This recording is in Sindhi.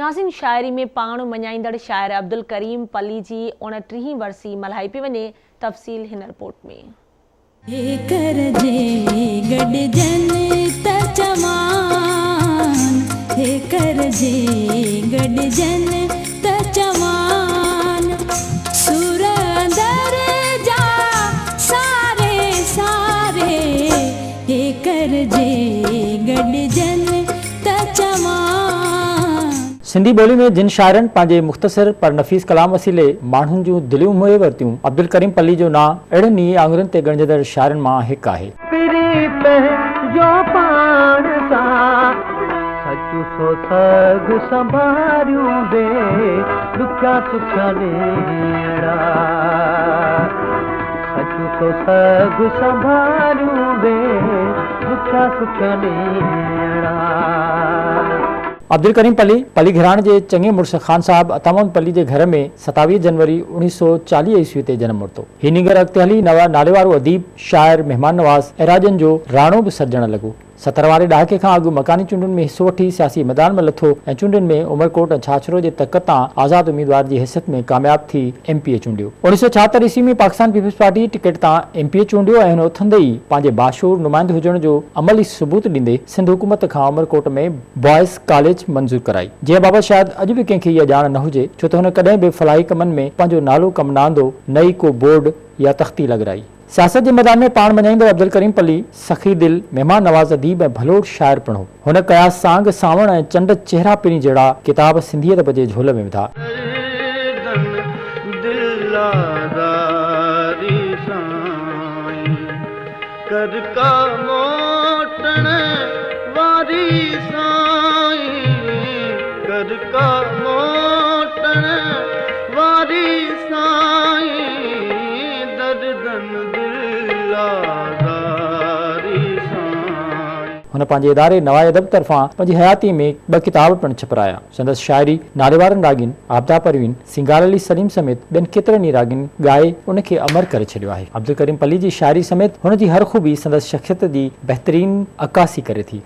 ناظرين شاعري ۾ پاڻ مڃائيندڙ شاعر عبدالڪريم پلي جي اوڻٽيهين ورسي ملهائي پئي وڃي، تفصيل هن رپورٽ ۾. هيڪر جي گڏجن ته چوان، هيڪر جي گڏجن ته چوان، سور اندر جا ساري ساري، هيڪر جي گڏجن ته چوان. سنڌي ٻولي ۾ جن شاعرن پنهنجي مختصر پر نفيس ڪلام وسيلي ماڻهن جون دليون موهي ورتيون، عبدالڪريم پلي جو نانء اهڙن ئي آڱرين تي ڳڻجندڙ شاعرن مان هڪ آهي. پرين پنهنجو پاڻ سان سچ سو سگهه سنڀاريوندي ڏکيا سکيا ڏينهڙا سچ سو سگهه سنڀاريوندي ڏکيا سکيا ڏينهڙا. عبدالڪريم پلي، پلي گهراڻي جي چڱي مڙس خان صاحب عطا محمد پلي جي گهر ۾ 27 جنوري 1940 عيسوي تي جنم ورتو. هي نينگر اڳتي هلي ناليوارو اديب، شاعر، مهمان نواز ۽ راڄن جو راڻو به سڏجڻ لڳو. 70 واري ڏهاڪي کان اڳ مڪاني چونڊن ۾ حصو وٺي سياسي ميدان ۾ لٿو ۽ چونڊن ۾ عمرڪوٽ ۽ ڇاڇرو جي تڪ تان آزاد اميدوار جي حيثيت ۾ ڪامياب ٿي ايم پي اي چونڊيو. 1976 عيسوي ۾ پاڪستان پيپلز پارٽي ٽڪيٽ تان ايم پي اي چونڊيو ۽ هن اٿندي ئي پنهنجي باشعور نمائندي هجڻ جو عملي ثبوت ڏيندي سنڌ حڪومت کان عمرڪوٽ ۾ بوائز ڪاليج منظور ڪرائي. جنهن بابت شايد اڄ به ڪنهن کي اها ڄاڻ نه هجي ڇو ته هن ڪڏهن به فلاحي ڪمن ۾ پنهنجو نالو ڪم نه آندو نه ئي ڪو بورڊ يا تختي لڳرائي. سياست جي ميدان ۾ پاڻ مڃائيندڙ عبدالڪريم پلي سخي دل، مهمان نواز اديب ۽ ڀلوڙ شاعر پڻ هو. هن قياس سانگ، سانوڻ ۽ چنڊ چهرا پرين جهڙا ڪتاب سنڌي ادب جي جهول ۾ وڌا. دردن دل آزاري سائين ڪر ڪا موٽڻ واري سائين ڪر ڪا موٽڻ واري سائين دردن دل آزاري سائين. هن پنهنجي اداري نوائي ادب طرفان پنهنجي حياتيء ۾ ٻه ڪتاب پڻ ڇپرايا. سندس شاعري ناليوارن راڳين عابده پروين، سينگار علي سليم سميت ٻين ڪيترن ئي راڳين ڳائي ان کي امر ڪري ڇڏيو آهي. عبدالڪريم پلي جي شاعري سميت هن جي هر خوبي سندس شخصيت جي بهترين عڪاسي ڪري ٿي.